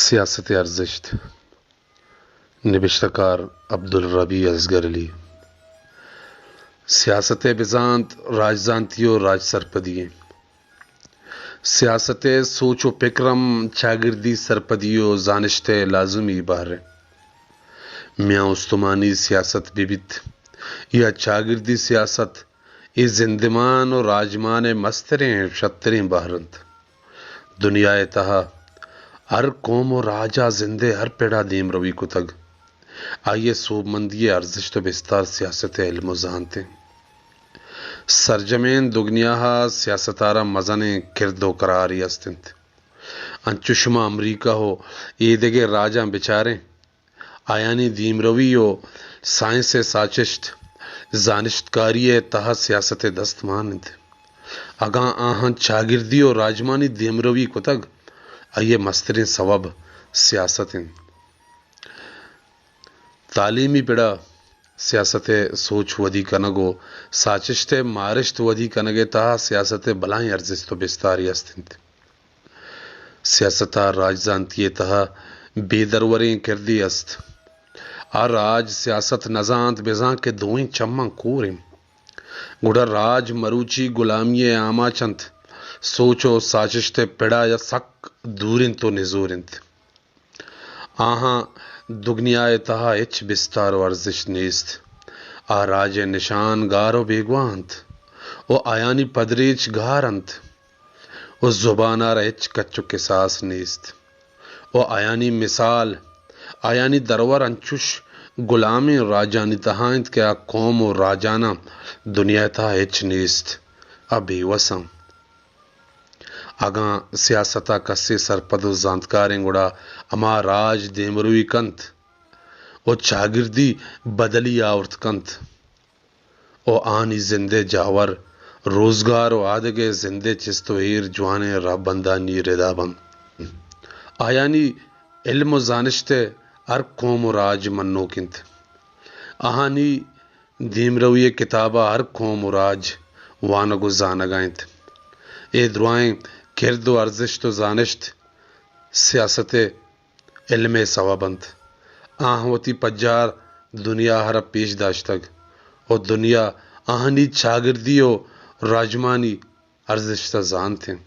سیاست ءِ ارزشت۔ نبشتہ کار عبدالربی اصغر علی۔ سیاست ءِ بزانت راجزانتی ءُ راج سرپدی اِنت۔ سیاست ءِ سوچ ءُ پکر ہم چاگردی سرپدی ءُ زانشت ءِ لازمی بہر اِنت۔ میان استمانی سیاست بہ بیت یا چاگردی سیاست، اے زندمان ءُ راجمان ءِ مستریں ءُ شتریں بہر اِنت۔ دنیا ءِ تہا ہر قوم ءُ راج ءَ زند ءِ ہر پڑ ءَ دیمروی کتگ۔ آئی ءِ سوبمندی ءِ ارزشت ءُ بستار سیاست ءِ علم ءُ زانت اِنت۔ سرجمیں دگنیا ءَ سیاست ءَ را مزنیں کرد ءُ قرارے است اِنت۔ انچو شما امریکہ ءُ ایدگہ راجاں بچاریں، آیانی دیمروی ءُ سائنس ءِ ساچشت، زانشتکاری ءِ تہا سیاست ءِ دست مان اِنت۔ اگاں آہاں چاگردی ءُ راجمانی دیمروی کتگ، آئی ءِ مستریں سوب سیاست اِنت۔ تعلیمی پڑ ءَ سیاست ءِ سوچ ودی کنگ ءُ ساچشت ءِ مارشت ودی کنگ ءِ تہا سیاست ءِ بلاہیں ارزشت ءُ بستارے است اِنت۔ سیاست ءَ راجزانتی ءِ تہا بے دروریں کردے است۔ آ راج سیاست نہ زانت، بزاں کہ دوئیں چماں کور اِنت۔ گڑا راج مروچی گلامی ءِ آماچ اِنت، سوچ ءُ ساچشت ءِ پڑ ءَ سک دور اِنت ءُ نزور اِنت۔ آہاں دگنیا ءِ تہا ہچ بستار ءُ ارزشت نیست۔ آ راج ءِ نشان گار ءُ بیگواہ اَنت ءُ آیانی پدریچ گار اَنت ءُ زبان ءَ را ہچ کچ ءُ کساس نیست ءُ آیانی مثال، آیانی درور انچوش گلامیں راجانی تہا اِنت کہ آ قوم ءُ راجاناں دنیا ءِ تہا ہچ نیست، آ بے وس اَنت۔ اگاں سیاست ءَ کسے سرپد ءُ زانتکاریں، گڑا ہما راج دیمروی کنت ءُ چاگردی بدلی آورت کنت ءُ آہانی زند ءِ جاور، روزگار ءُ آدگہ زند ءِ چست ءُ ایر جوانیں رہبندانی ردا بنت۔ آیانی علم ءُ زانشت ءِ ہر قوم ءُ راج منوک اِنت۔ آہانی دیمروی ءِ کتاب ءَ ہر قوم ءُ راج وانگ ءُ زانگ ءَ اِنت۔ اے درائیں کرد ءُ ارزشت ءُ زانشت سیاست ءِ علم ءِ سوب اَنت۔ آہاں وتی پجار دنیا ءَ را پیش داشتگ ءُ دنیا آہانی چاگردی ءُ راجمانی ارزشت ءَ زانت اِنت۔